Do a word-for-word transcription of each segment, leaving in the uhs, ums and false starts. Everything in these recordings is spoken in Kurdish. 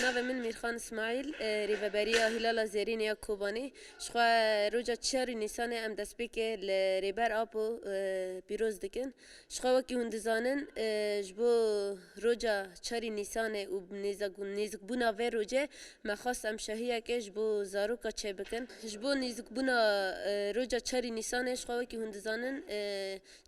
Navê min Mîrxan Îsmaîl, e, rêveberiya Hîlala Zêrîn ya Kobanê. Ji xwe roja çarî Nîsanê em destpêkê li Rêber Apo, e, pîroz dikin. Ji xwe wekî hûn dizanin, e, ji bo roja çarî Nîsanê û nêzek-, nêzikbûna vê rojê me xwest em şahiyeke ji bo zaroka çêbikin. Ji bo nêzikbûna, e, roja çarî Nîsanê ji xwe wekî hûn dizanin, e,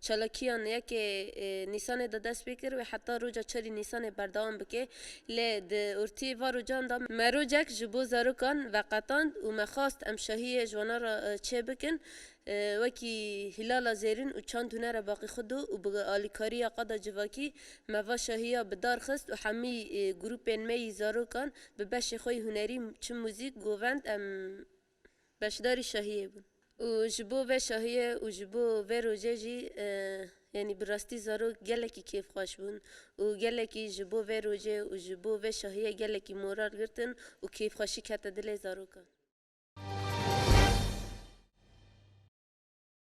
çalakiyan yekê, e, Nîsanê de dest pê kir û heta roja çarî Nîsanê berdewam bike. Lê di ortiyê va rojan de me rojek ji bo zarokan veqetand û me xwest em şahiyê ji wana re, e, çêbikin. E, wekî Hîlala Zêrîn û çand hunere Baqî Xudo û bi alîkariya qada civakî me va şahiya bi dar xist û hemî, e, grûpên me yî zarokan bi beşê xwe yî hunerî, çi muzîk, govend, em beşdarî şahiyê bûn. Û ji bo vê şahiyê û ji bo vê rojê jî, e, yanî bi rastî zarok gelekî kêfxweş bûn û gelekî ji bo vê rojê û ji bo vê şahiyê gelekî moral girtin û kêfxweşî kete dilê zarokan.